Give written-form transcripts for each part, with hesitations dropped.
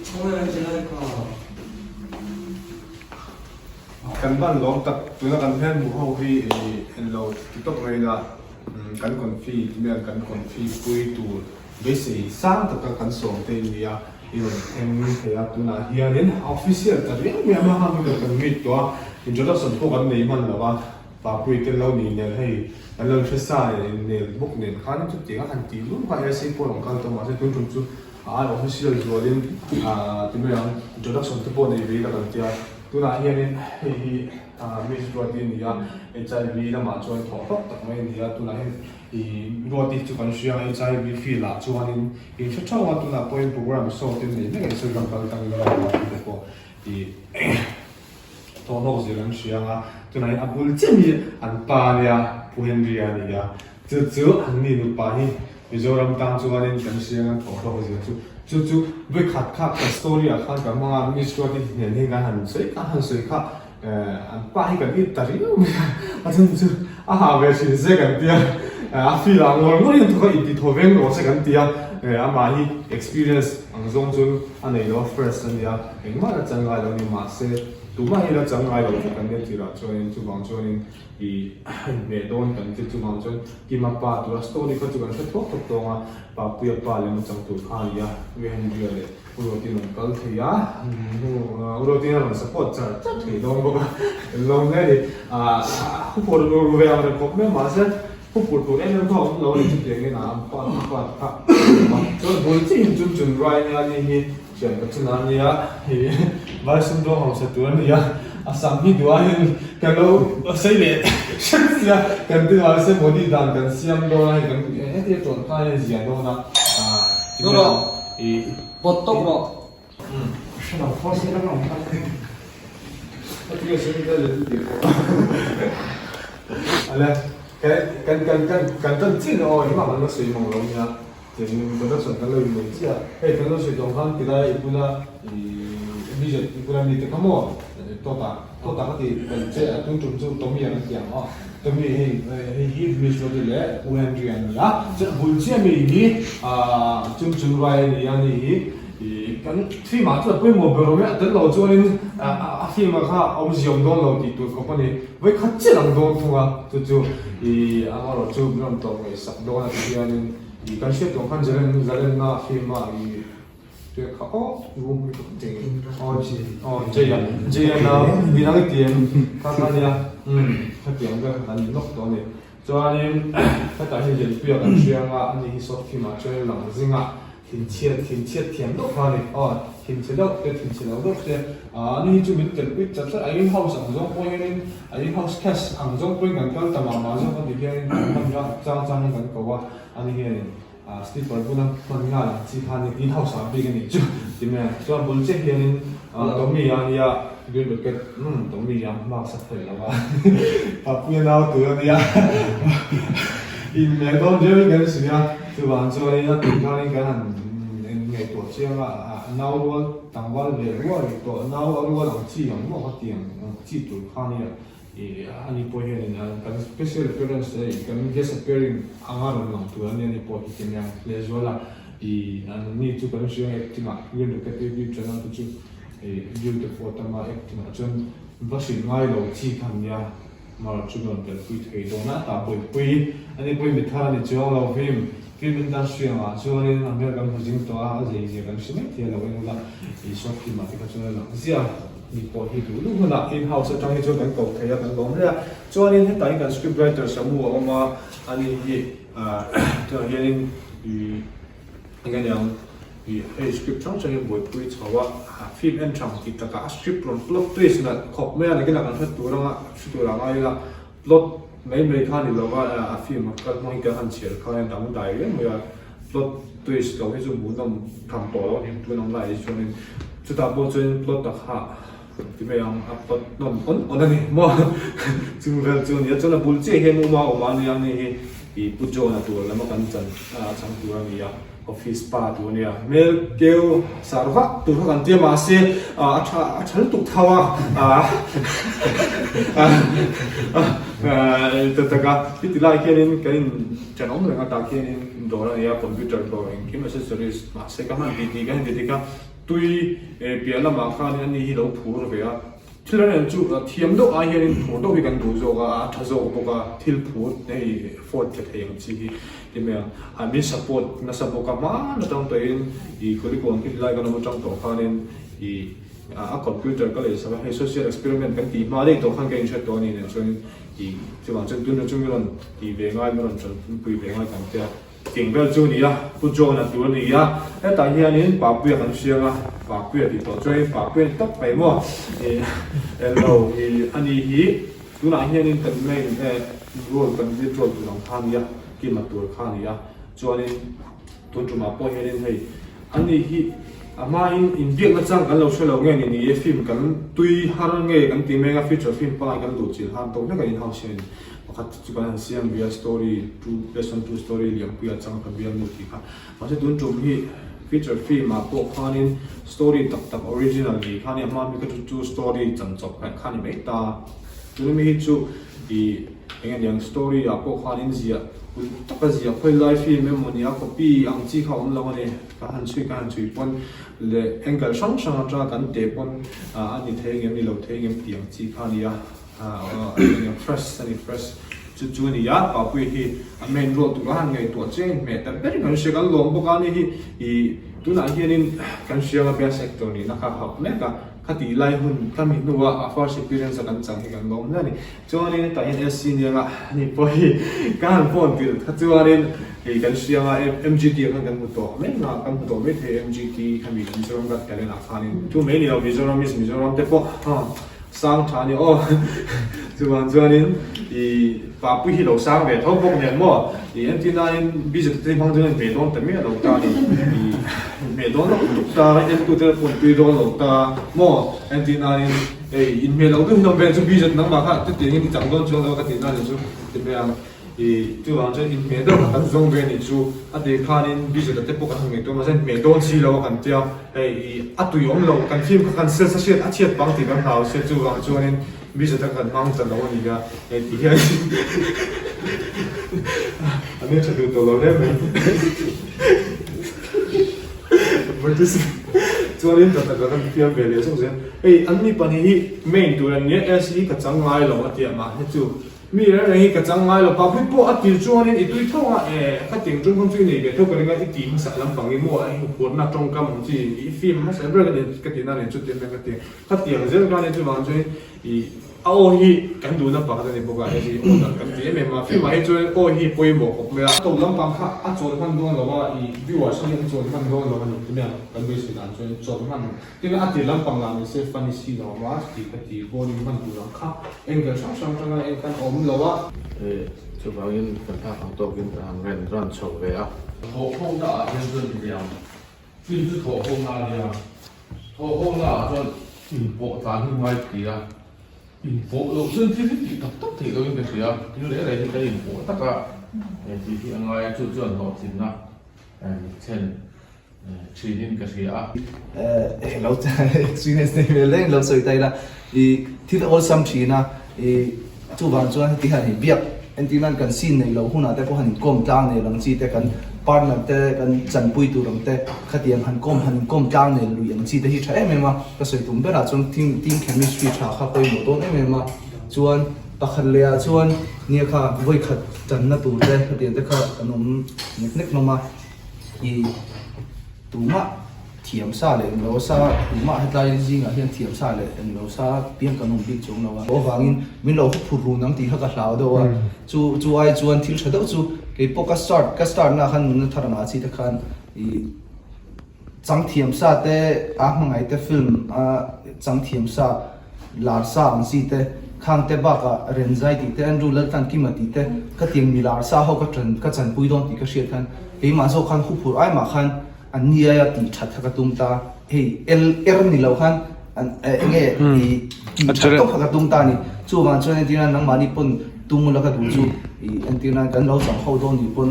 Khawnge Angela-i kha? Kan van lawm tak, tuna kan hmel hmuh ho hi en lo ti tawp mai ila, kan confi ti mai ang, kan confi pui tur beisei sang taka kan sawm te in nia, i rawn thleng thei a, tunah hianin official ta riau mai a, hma khan kan kan meet tawh a, introduction pawh kan nei hman lo a, Papui te lo ni nen hei kan lo hre sa nen nel bawk nen khan chutiang a han tih lum kha AC pawh rawn kal tawh mahse tun tum chu a ai official zualin ti mai ang introduction te pawh nei ve ila kan tia tunah hianin hei hi Miss Ruati a ni a HIV lamah chuan thawh hlawk tak mai a ni a tunah hian ih Ruati chu kan hria a HIV field ah chuanin in hre theuh a tunah pawhin program show te nei mek a Instagram kal tangin Ruati te pawh ih. Thawmhnaw zir an hria ang a, tunah hian a bul chiah hi an pa a nia, Pu Henry a ni a, chu chu an ni nupa hi Mizoram tang chuanin kan hria ang an thawmhnaw zir chu, chu chu vawikhat kha ka story ah khan ka hmang a, Miss Ruati nen hian kan han sawi kha han sawi kha an pa hi kan it ta riau mai a, a chhan chu a ha ve thin se kan tia, a feel ah ngawr ngawr hian thawk a inti thaw veng rawh se kan tia, amah hi experience ang zawng chuan a nei lo a first a nia. Engmah la chang ngai lo ni mahse tumah hi la chang ngai lo chu kan nia tirah chuanin chuvang chuanin ih inhmeh dawn kan ti chuvang chuan Kima pa tura story kha chu kan hre thuak thuak tawng a, Papuia pa lem a chang tur kha a ni a, U Henry-a leh U Ruatin an kal thei a, U Ruatin a rawn support char char thei dawn bawk a, kan lawm hle a ni. Ah huphurh ru ve ang reng khawp mai mahse huphurh tur em em kha a awm lo a ni chutiangin a an pa pa kha chuan bul chihin chun chun ruai nia ni hi. Thian ka chun a nia, hei vai sumdawng hausa tur a nia, a sam hi duh aiin ka lo sei leh hret sia, kan ti mahse body dan kan siam dawn a, hei kan hetia tawn kha hian zia dawn a, ah Chu rawh, pawt tawp rawh. Hre lo pawh se ram awm tak. A ti a sin ka leh tih pawh. Ale kan kan kan kan kan tan chin aw engmah kan la sawi mang lo nia. Tin, production kan lo inneih chiah a, hei kan lo sawi tawh khan tilai i bula ih budget i bula mite kha maw tawtah tawtah ka ti kan che a tun tum chu Tommy an ti ang aw Tommy hei hei hi Miss Rody leh U Henry an ni a chuan a bul chiah mi hi ah Chung Chung Rai a ni a ni hi ih kan film ah chuan a pawimawh ber awm e a tel lo chuanin a film ah kha awmzia awm dawn lo tih tur khawp a ni vawikhat chiah lang dawn thung a chu chu ih amaherawhchu min rawn tawp ngaihsak dawn a ti hianin. I kan hriat tawh khan Zalen Zalenna film a i pek kha aw room hi ka cheng aw aw Jay a Jay a nau mi dang i ti em kha kha nia umm khatiang vel kha kan ni nawk tawh a ni chuanin hetah hian Lianpuia kan hria anga ani hi short film ah chuan lang zinga thinchhiat thinchhiat thiam deuh kha a ni aw thinchhe deuh te thinchhe lo deuh te ah ani hi chu min telh uit chat chat a in house ang zawng pawh hianin a in house cash ang zawng pawhin kan kal ta mah mah zawk a ti hianin kan hman chang chang hian kan ko a. Ani hianin slipper bula hman nghal ang chi kha ni in house ah bik a nih chu ti mai a, chuan bul chiah hianin Tommy a nia green bucket umm Tommy a mask a phelh lo a Papuia nau tur a nia inhmeh dawn riau in kan hria a, chuvang chuanin a tih khanin kan han ngaihtuah chiang a, a nau rual tlangval ve rual tawh nau a rual ang chi ang maw kha ti ang chi tur kha a nia. Ih ani pawh hianin kan special appearance leh kan guest appearing anga rawn lang tur a nia ni pawh hi ti mai ang lehzual a ih an ni chu kan hria ang acting ah Green Rocket YouTube channel te chu ih view te pawh a tam a acting ah chuan va hrilh ngai lo chi kha an nia mar chu rawn telpui thei dawn a tah buaipui ani pawhin mi thar a ni chuang lo film film industry angah chuanin a hmel kan hmu zing tawh a a zei zia kan hre mai thei a lo en ula ih short film ah te kha chuan a lang ziah. Mi pawh hi duh duh hunah in house atang hi chuan kan ko thei a, kan lawm hle a. Chuanin hetah hian kan script writer Samu a awm a, ani hi ah tunah hianin ih eng nge niang ih hei script hrang hrang hi buaipui chho a, film en thang tih takah a script rawn plot twist nalh khawp mai a, nakinah kan hre tur anga hre tur ang ai ila plot mai mai kha ni lova a film a kal hmang hi kan han chhiar khan a dangdai riau mai a. Plot twist lo hi chu hmuhnawm tham tawh lo a ni tun ang laiah hi chuanin chutah pawh chuanin plot a kha ti mai ang a plot nawn awn awn a ni maw chung vel chu a ni a chuan a bul chiah hian uma awm a nia ani hi ih Pu John-a tur lama kan chan chang tur a ni a office pa tur a nia hmel keu sar vak tur kha kan tia mahse a tha a tha lutuk tho a ta tak a heti lai khianin kan in Ṭan awm reng atah khianin dawr a nei a, computer dawr engkim accessories mahse ka hman tih tih ka heti dik a. tui piah lamah khanin ani hi lo phur ve a, thil reng reng chu thiam deuh ai hianin phur deuh hi kan duh zawk a, a tha zawk bawk a, thil phur hei effort tha thei ang chi hi ti mai ang, a min support nasa bawk a hmaan atang tawhin ih Kulikawn khi lai kan awm atang tawh khanin ih a computer ka lei sak a, hei social experiment kan tih hma daih tawh khan ka inhre tawh a ni nen chuanin ih chuvang chuan tunah chu min rawn tih ve ngai min rawn tanpui ve ngai kan tia. Eng vel chu a ni a, Pu John a tur a ni a, hetah hianin Papuia kan hriang a, Papuia tih tawh chuanin Papuia ni tawp mai maw ih englo ih a ni hi tunah hianin kan main eh role kan lead role tur ang kha a ni a, Kima tur kha a ni a, chuanin tun tumah pawh hianin hei a ni hi a hmain inbiakna chang kan lo hre lo nge ni ni e film kan tui har nge kan ti meng a feature film pangai kan luh chilh han tawk hlek a in-house hianin pakhat chu kan han siam ve a story true based on true story lianpuia chang ka bial nu tih kha mahse tun tum hi feature film ah pawh khanin story tak tak original ni kha nia hma mi kha chu chu story chan chawp kha kha ni mai ta tuna mi hi chu ih eng nge niang story ah pawh khanin ziah uluk taka ziah khawi lai film emaw nia copy ang chi kha a awm lo a ni ka han chhui ka han chhui pawn leh angle hrang hrang atanga kan teh pawn ah a ni thei ngem ni lo thei ngem tih ang chi kha a ni a. Fresh a ni fresh chu chu a ni a Papuia hi a main role tur a han ngaihtuah chiang in hmeh ta ber kan hria kan lawm bawk a ni hi ih tunah hianin kan hria a best actor nihna kha hauh mek a khatih lai hun ka mi hnua a first appearance a kan chang hi kan lawm hle a ni chuanin hetah hian SC Nianga ani pawh hi ka han phone tirh kha chuanin ih kan hria a MGT ah khan kan hmu tawh mek a kan hmu tawh maithei MGT khami Mizoram Got Talent ah khanin chu mai ni lo Mizoram is Mizoram te pawh. Sang tha ni aw. Chuvang chuanin i Papui hi lo sang ve tho bawk nen maw? I entir nain bj te hmang chuan hmeh dawn ta miah lo ta ni. I hmeh dawn lo tuk ta, entute pawh in tui dawn lo ta maw? Entir nain hei inhmeh loh deuh hi awm ve chu bj nangmah kha chutiangin i chang dawn chuang lo ka tih na ni chu ti mai ang. I chuvang chuan inhmeh deuh kha kan zawng ve anih chu a tir khanin bj te pawh kan han ngaihtuah mahse inhmeh dawn si lo a kan tia. Hei i a tui awm lo, kan film kha kan sel sa hriat a chhiat pang tih kan hlau sia chuvang chuanin mi zata kan hmang ta lo a ni a, hei ti hian a hmel tha duh tawh lo hle mai. Chuanin ta taka kan fiam ve leh zawk zel. Hei an mi pahnih hi main tur an nia, SE ka chang ngai lo a tia mahse chu Mi reng reng hi ka chang ngai lo, Papui pawh a tir chuanin i tui tho a, eh, ka tiang tawngkam chu i nei ve tho ka ring a, i ti hmasa lampang i maw, i huphurhna tawngkam ang chi, i film hmasa ber ka nen ka tihna nen chu tiang ka ti, ka tiang zel kha nia chuvang chuan i a aw hi kan duhna pakhat a ni bawk a, hei hi aw dan kan ti em em a, film ah hi chuan aw hi pawimawh khawp mai a. A tawp lampang kha a chawl hman dawn lo a, i viewers hi an chawl hman dawn lo a ni ti mai ang, kan beisei dan chuan chawl hman. Tin, a tir lampang lah ni se funny scene a awm a, chuti ka ti boring hman tur ang kha angle hrang hrang atanga en khan a awm lo a. Chuvangin kan thlak ang tawkin ka han ren ran chho ve a. Thawhhawna ah hian chuan hliam film chu thawhhawna a nia, thawhhawna ah chuan inpawh tlan hi ngai thei a, inpawh loh chuan thil hi tih tak tak theih lohin ka hria, thil reng reng hi kan inpawh tak a, tih hi a ngai a, chu chuan hlawhtlinna thlen thin in ka hria a. Eh lo experience nei ve reng lo sawi ta ila i thil awlsam thin a i chuvang chuan heti hian i biak entir nan kan scene nei loh hunah te pawh han inkawm tlang nei ang chi te kan partner te kan chanpui tur ang te khatiang han kawm han inkawm tlang nei lui ang chi te hi tha em em a ka sawi tum berah chuan team team chemistry tha kha pawimawh dawn em em a chuan pakhat leh ah chuan nia kha vawikhat tanna tur te khatiang te kha kan awm nek nek hlawm a. I tumah thiam sa leh englo sa tumah hetlai zingah hian thiam sa leh englo sa piang kan awm bik chuang lo a. Avangin min lo huphurh run ang tih kha ka hlau deuh a. Chu chu ai chuan thil tha deuh chu kei pawh ka start ka start na khan nunna thar angah chi te khan i chang thiam sa te a hmangaih te film a chang thiam sa lar sa ang chi te khang te bakah Renzai tih te Andrew Laltlankima tih te ka tiang mi lar sa ho ka tan ka chanpui dawn tih ka hriat khan keimah zawk khan huphurh ai mah khan an ni aia tih that kha ka tum ta hei el er ni lo khan an eng nge i tih that tawk kha ka tum ta a ni chuvang chuan entir nan nangmahni pawn tum ula ka duh chu i entir nan kan lo chang ho dawn nih pawn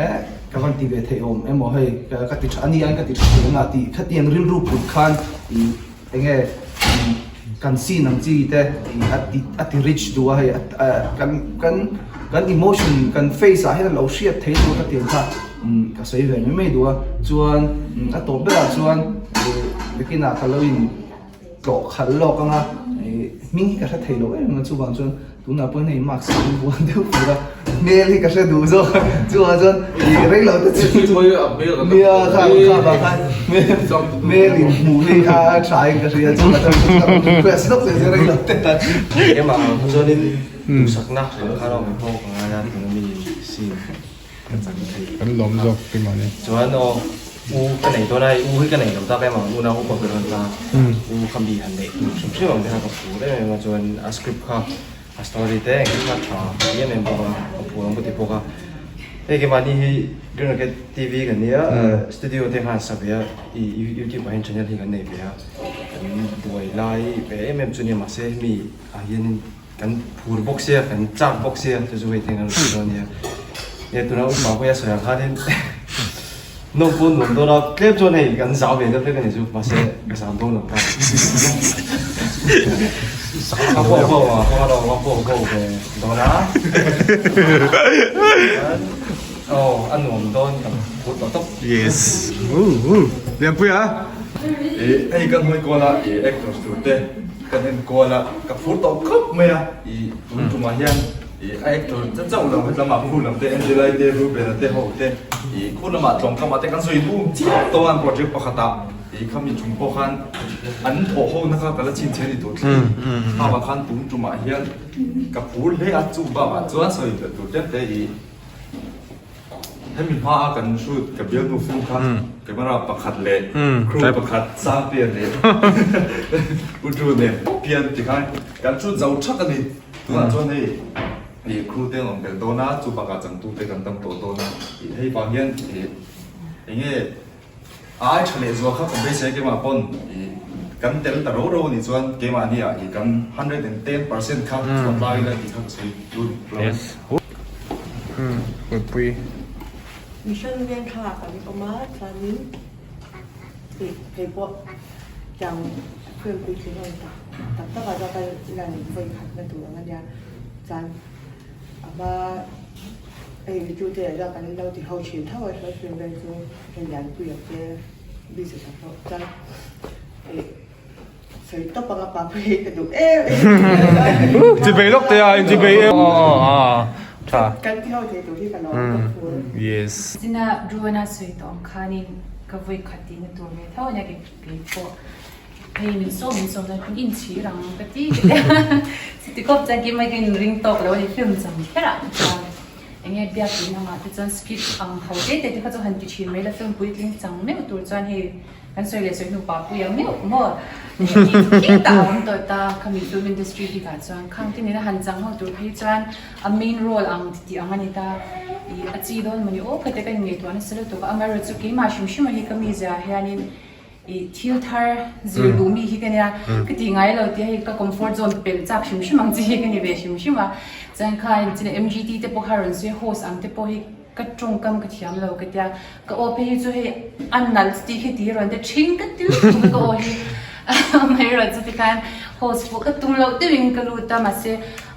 eh ka van ti ve theih awm emaw hei ka ti tha a ni aiin ka ti tha thei ang a tih khatiang rilru put khan i Enge kan scene ang chi te a ti a ti rich duh a hei kan kan kan emotion kan face ah hian a lo hriat thei tur ka ti ang kha ka sawi ve mai mai duh a chuan a tawp berah chuan. Nakinah ka lo in tlawh khalh lawk ang a, ih hming hi ka hre thei lo em em a chuvang chuan tunah pawhin hei mask hi an buan deuh fur a, hmel hi ka hre duh zawk a chuvang chuan ih rei lo te chu nia kha kha vang khan hmel in hmuh hi a tha in ka hria chuvang chuan ka rawn request lawk che chu rei lo te tan. Engmah ang kha chuanin duhsakna ang khan a awm pawh ka ngai a tuna mi scene ka chan thei. Kan lawm zawk ti mahni. Chuan aw u ka nei dawn a, u hi ka nei lo tak em ang unau upa ber an ta u kha mi han neih tur hrim hrim ang te kha ka phur em em a chuan a script kha a story te engkim kha tha ka ti em em bawk a ka phur ang ka ti bawk a hei keimahni hi Green Rocket TV kan nia studio te khan sa ve a ih youtube ah hian channel hi kan nei ve a kan buai lai ve em em chu nia mahse hemi ah hianin Kan phur bawk sia, kan chak bawk sia, chu chu hei theng an rawn ti dawn nia. Nia tuna upa pawh hi a sawi ang khanin nawm pawh nuam dawn a, tlem chuan hei kan zau ve deuh hlek a ni chu, mahse ka zam dawn lo ta. A pawh pawh a pawh a lo a pawh pawh ve dawn a. Aw a nuam dawn ka phur tawh tawp. Yes. Lianpui a. Hei kan hawi kual a, actors tur te. Kan enkual a, ka phur tawh khawp mai a, ih tun tumah hian ih a actor che chauh lo hetlama khu lam te Angelai te Rubena te ho te ih khu lamah tlawngkamah te kan sawi bum chiah tawh a an project pakhatah ih khami chung pawh khan an thawh ho na kha ka la chhin chhe ni tur thleng khamah khan tun tumah hian ka phur hle a chu bakah chuan sawi belh tur tlem te ih Hemi hmaa kan shoot ka bialnu film kha camera pakhat leh crew pakhat sang pian leh u tu nen pian ti khan kan shoot zo thak a ni. Tunah chuan hei ih crew te an awm belh dawn a, chu bakah changtu te kan tam tawh dawn a, ih hei vang hian ih eng nge ai tha leh zual kha kan beisei keimah pawn ih kan tel ta ro ro a nih chuan keimahni ah ih kan 110% kha chhuah tlai ila tih kha ka sawi lut lo a ni. Pui. Mission veng thla kan awm a chuanin ih hei pawh tiang film puitling ang tak tak takah chuan ka lan vawi khat na tur ang ania chuan a hma hei mitute ah chuan kan lo ti ho thin tho a short film vel chu hei Lianpuia te business ah pawh chuan ih. Sawi tawp anga pa pui ka duh em em. Chibei lawk te a in chibei em. Tha. Kan ti ho thei tur hi ka lawm ka phur. Yes. Zina Ruana sawi tawh ang khanin ka vawi khat tihna tur ve tho ania kei kei pawh hei min sawm min sawm nan in chhir ang ka ti ka ti a chuti kawp chuan keimah hian in ring tawk lo a ni film chang kherah te chuan enge biak in angah te chuan skit ang ho te te te kha chu han ti thin mai la film puitling chang meuh tur chuan hei Kan sawi leh sawi hnu pa pui ang meuh maw? Khi tah a awm tawh ta, khami film industry bikah chuan khang te nena han chang ho tur phei chuan a main role ang titih ang a ni ta. Ih a chi dawn mawni aw khate ka inngaihtuah nasa lutuk a, amaherawhchu keimah hrim hrim a hi ka mizia ah hianin ih thil thar zir duh mi hi ka nia, ka tih ngai lo tih hei ka comfort zone pelh chak hrim hrim ang chi hi ka ni ve hrim hrim a, chuan kha MGT te pawh kha rawn sawi host ang te pawh hi ka tawngkam ka thiam lo ka tia ka aw phei hi chu hei a nalh tih khi ti rawn te ṭhing ka ti lutuk a ka aw hi amaherawh chu tikhan host pawh ka tum loh deuhin ka lut a mahse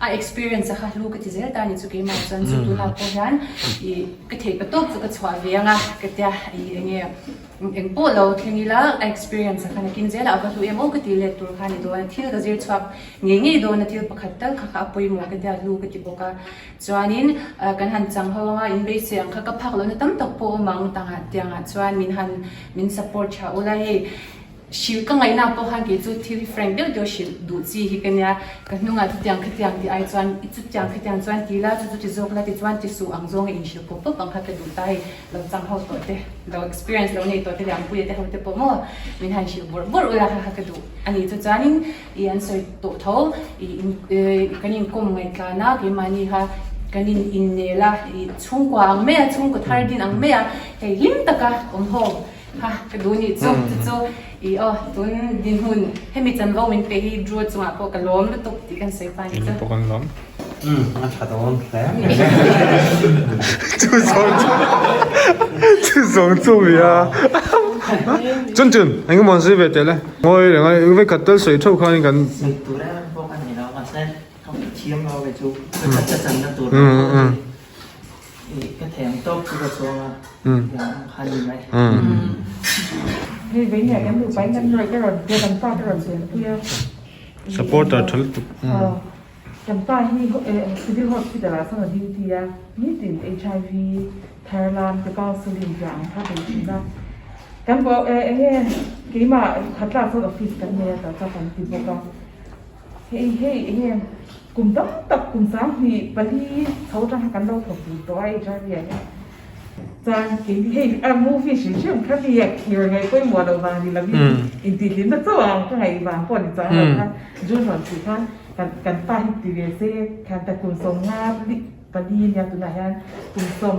a experience a kha hlu ka ti zel ta a ni chu keimah chuan chu tunah pawh hian ih ka theih pa tawp chu ka chhuah ve ang a ka tia ih eng nge Eng pawh lo thleng ila a experience a khan a kin zel a, a va hlu em aw ka ti let tur kha a ni dawn a, thil ka zir chhuak ngei ngei dawn a, thil pakhat tal kha kha a pawimawh ka tia hlu ka ti bawk a, chuanin kan han chang ho anga in beisei ang kha ka phak lohna tam tak pawh awm ang tangah tiangah chuan min han min support tha ula hei hrilh ka ngaihna pawh khan kei chu thil hi frank deuh deuh hrilh duh chi hi ka nia, ka hnungah chutiang khatiang tih ai chuan i chutiang khatiang chuan ti la chu chu ti zawk la tichuan ti suh ang zawnga inhrilh pawp pawp ang kha ka duh ta hei. Lo chang ho tawh te, lo experience lo nei tawh te leh ang puia te ho te pawh maw min han hrilh bawrh bawrh ula kha kha ka duh a ni. Chu chuanin ih an sawi tawh tho ih kan inkawm ngaihtlana keimahni kha kan in innel a ih chhungkua ang mai a chhungkaw thar din ang mai a hei hlim taka awm ho kha ka duh nih chu. Chu chu ih aw tun dinhmun hemi chanvo min pe hi Drew chungah pawh ka lawm lutuk tih kan sawi pa ni chu. A tha dawn hle mai. Chu zawng chu chu zawng chu mi a chun chun eng emaw an sawi ve tel e ngawi reng a vei khat tal sawi theuh khanin kan Sawi tur em bawk a ni lo mahse ka thiam lo ve chu ka chan ka chan na tur pawh a ni ka thei ang tawk chu ka chuang a tiang kha ni mai. Hei vei nia kan nupa in kan rawn ka rawn tia kan pa ka rawn chenpui a. Supporter tha lutuk. Kan pa hi civil hospital ah sawn a duty a, nitin HIV thar lam te counselling tih ang kha bei thin a. Kan bo eng nge keimah khatla sawn office kan nei a tah chuan kan ti bawk a. Hei hei eng nge kum tam tak kum sanghnih pali chho atang khan kan lo thawk dun tawh a HIV ah hian. Chuan keini hei a movie hrim hrim kha mi a thlir ngaih pawimawh loh vang ni lovin intihhlimna chauh ang ka ngaih vang pawh ni chuang lo khan June rawn tih khan kan kan pa hi ti ve se khan ta kum sawm nga pali ania tunah hian kum sawm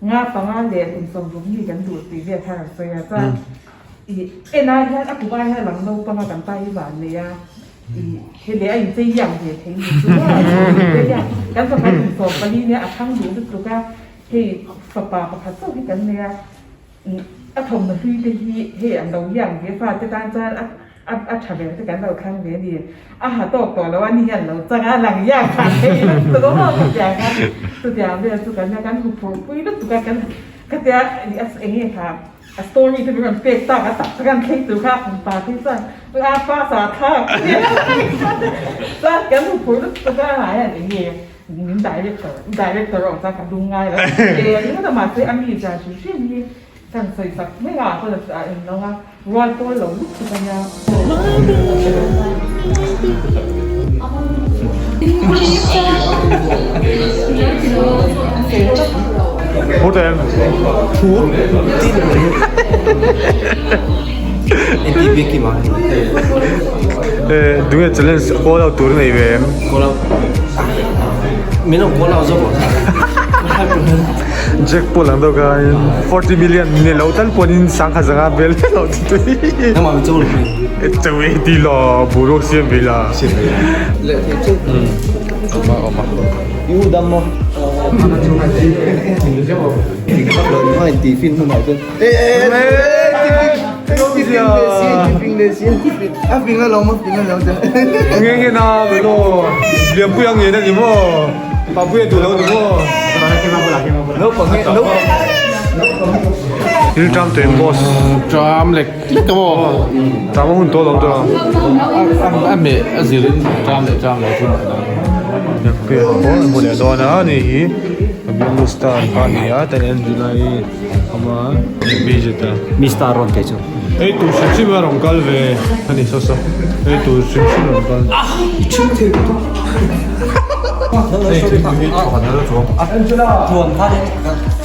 nga panga leh kum sawm ruk mi kan duh tih vel kha rawn sawi a chuan ih en ai hian a kum ai hian lang naupang a kan pa hi van nei a ih hei leh a inchei iang ve thei ni chu maw inchei iang kan fapa kum sawm pali nia a thang duh lutuk a. Hei fapa pakhat chauh hi kan nei a, a thawmhnaw hlui te hi hei an lo hiang ve fa te tan chuan a a tha ber te kan lo thlang ve a ni. A ha tawk tawh lo a ni hian lo chang a, lang hiang khan hei lutuk a maw chutiang kha chutiang vel chu kan kan hmu phur pui lutuk a kan khatia eng nge kha a story te min rawn pek tak a tak tak an thleng tur kha an pa phei chuan a pa sa thlak chuan kan hmu phur lutuk a hian eng nge Min director director awm chuan ka dum ngai lo e ringawt a mahse a mi zan hrim hrim hi kan sawi sak mai a pawn a eng lo a rual pawl lo lutuk a nia. Tunge challenge call out tur nei ve em? Call out Min lo call out zawk Jack Paul ang deuh kha 40 million ni lo tal pawhin sangha zanga bel lo ti tui. Nangmah mi chawl mi. Chawi ti lo boruak siam ve la. Siam ve la. Leh thei chu. Awma awma. I u dam maw? Ti fin hunah chuan. Nge nge na velo lianpui ang nge na ni maw papui a duh lo ni maw thil tram tawh em boss tram lek lek a maw tram a hun tawh lo tawh a meh a zirin tram leh tram lo chu lianpui a pawh hmu leh dawn a ni hi a bialnu star kha a ni a tan Angela-i Ama busy ta. Mi star rawn kei chu. Hei tur hrim hrim a rawn kal ve a ni saw saw. Hei tur hrim hrim a rawn kal. Ah! I ṭhing thei lutuk. Hei thil hi pakhat a la chuang. Tluan khan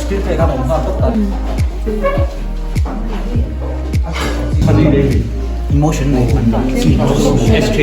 skill play khan a awm nghal tawp ta. Emotion nei. SK.